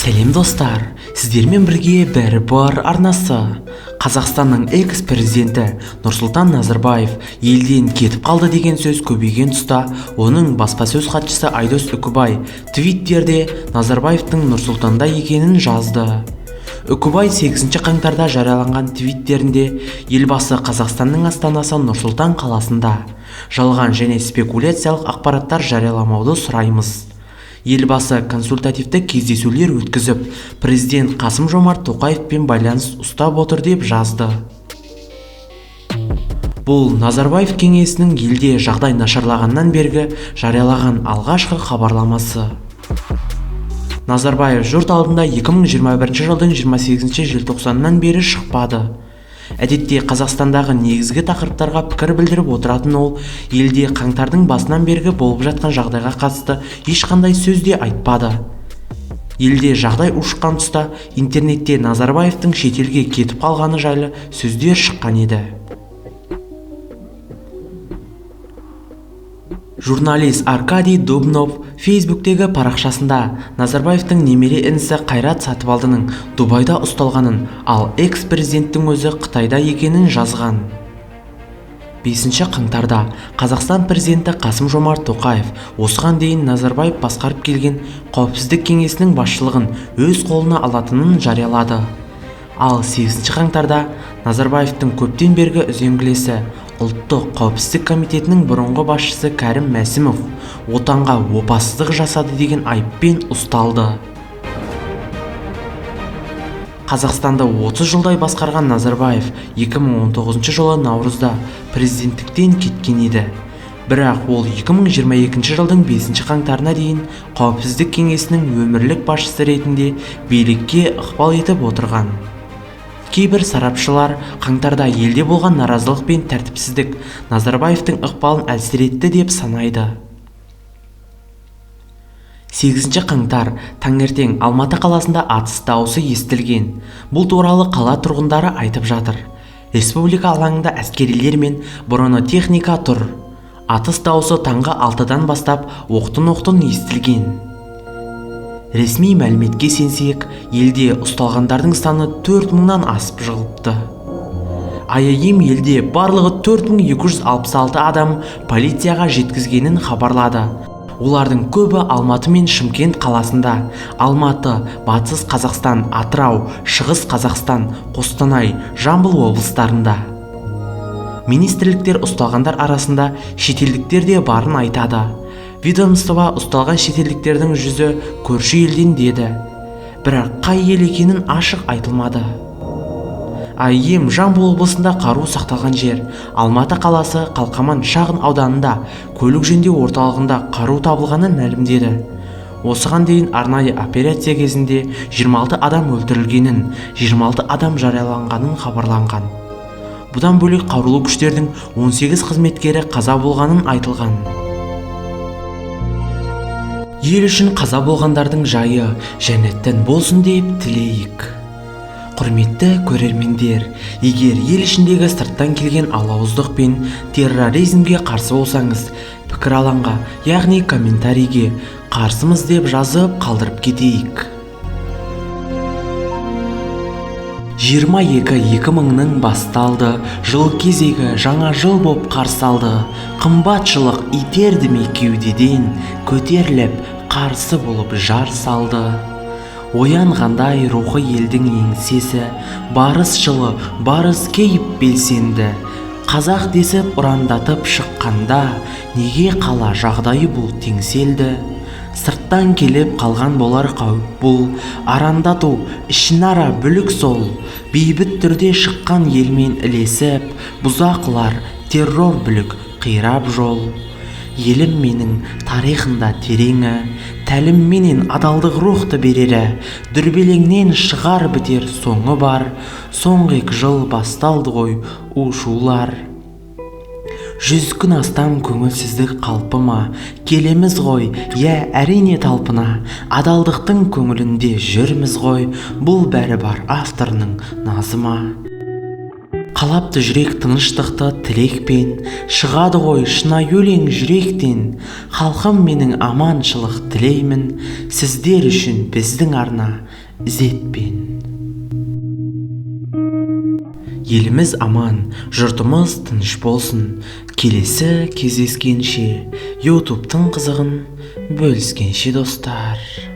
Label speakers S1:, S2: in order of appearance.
S1: Сәлем, достар! Сіздермен бірге Бәрі бар арнасы. Қазақстанның экс-президенті Нұрсұлтан Назарбаев елден кетіп қалды деген сөз көбейген тұста, оның баспасөз хатшысы Айдос Үкібай Твиттерде Назарбаевтың Нұр-Сұлтанда екенін жазды. Үкібай 8 қаңтарда жарияланған твиттерінде: «Елбасы Қазақстанның астанасы Нұр-Сұлтан қаласында. Жалған және спекуляциялық ақпараттар жарияламауды сұраймыз. Елбасы консультативтік кездесулер өткізіп, президент Қасым-Жомарт Тоқаевпен байланыс ұстап отыр», – деп жазды. Бұл Назарбаев кеңсесінің елде жағдай нашарлағаннан бергі жариялаған алғашқы хабарламасы. Назарбаев жұрт алдында 2021 жылдың 28 желтоқсанынан бері шықпады. Әдетте Қазақстандағы негізгі тақырыптарға пікір білдіріп отыратын ол елде қаңтардың басынан бергі болып жатқан жағдайға қатысты ешқандай сөз де айтпады. Елде жағдай ушыққан тұста интернетте Назарбаевтың шетелге кетіп қалғаны жайлы сөздер шыққан еді. Журналист Аркадий Дубнов Фейсбуктегі парақшасында Назарбаевтың немере інісі Қайрат Сатыбалдының Дубайда ұсталғанын, ал экс-президенттің өзі Қытайда екенін жазған. 5 қаңтарда Қазақстан президенті Қасым-Жомарт Тоқаев осыған дейін Назарбаев басқарып келген Қауіпсіздік кеңесінің басшылығын өз қолына алатынын жариялады. Ал 8 қаңтарда Назарбаевтың көптен бергі үзеңгілесі, Ұлттық қауіпсіздік комитетінің бұрынғы басшысы Кәрім Мәсімов отанға опасыздық жасады деген айыппен ұсталды. Қазақстанды 30 жылдай басқарған Назарбаев 2019 жылы наурызда президенттіктен кеткен еді. Бірақ ол 2022 жылдың 5 қаңтарына дейін Қауіпсіздік кеңесінің өмірлік басшысы ретінде билікке ықпал етіп отырған. Кейбір сарапшылар қаңтарда елде болған наразылық пен тәртіпсіздік Назарбаевтың ықпалын әлсіретті деп санайды. 8 қаңтар таңертең Алматы қаласында атыс дауысы естілген. Бұл туралы қала тұрғындары айтып жатыр. Республика алаңында әскерилер мен бронетехника тұр. Атыс дауысы таңғы 6-дан бастап оқтын-оқтын естілген. Ресми мәліметке сенсек, елде ұсталғандардың саны 4000-нан асып жығылыпты. АИМ елде барлығы 4266 адам полицияға жеткізгенін хабарлады. Олардың көбі Алматы мен Шымкент қаласында. Алматы, Батыс Қазақстан, Атырау, Шығыс Қазақстан, Қостанай, Жамбыл облыстарында. Министрліктер ұсталғандар арасында шетелдіктер де барын айтады. Ведомство ұсталған шетелдіктердің жүзі көрші елден деді. Бірақ қай ел екенін ашық айтылмады. АИМ Жамбыл облысында қару сақталған жер, Алматы қаласы Қалқаман шағын ауданында көлік жөндеу орталығында қару табылғанын мәлімдеді. Осыған дейін арнайы операция кезінде 26 адам өлтірілгенін, 26 адам жараланғанын хабарланған. Бұдан бөлек қарулы күштердің 18 қызметкері қаза болғанын айтылған. Ел үшін қаза болғандардың жайы жәннаттан болсын деп тілейік. Құрметті көрермендер, егер ел ішіндегі сырттан келген алауыздық пен терроризмге қарсы болсаңыз, пікір алаңға, яғни комментарийге қарсымыз деп жазып қалдырып кетейік. 22 екі мыңның басталды, жыл кезегі жаңа жыл боп қарсы алды. Қымбатшылық итерді ме кеудеден, көтеріліп қарсы болып жар салды. Оянғандай рухы елдің еңсесі, барыс жылы барыс кейіп белсенді. Қазақ десіп ұрандатып шыққанда, неге қала жағдайы бұл теңселді? Сырттан келіп қалған болар қауіп бұл, арандату, ішінара бүлік сол. Бейбіт түрде шыққан елмен ілесіп, бұзақылар, террор бүлік қирап жол. Елім менің тарихында тереңі, тәлімменен адалдық рухты берері, дүрбелеңнен шығар бітер соңы бар, соңғы 2 жыл басталды ғой у-шулар. 100 күн астам көңілсіздік қалпыма, келеміз ғой, иә, әрине талпына, адалдықтың көңілінде жүрміз ғой, бұл бәрі бар авторының назыма. Қалапты жүрек тыныштықты тілекпен, шығады ғой шынайы өлең жүректен. Халқым менің, аманшылық тілеймін, сіздер үшін біздің арна ізетпен. Еліміз аман, жұртымыз тыныш болсын. Келесі кездескенше, Ютубтың қызығын бөліскенше, достар.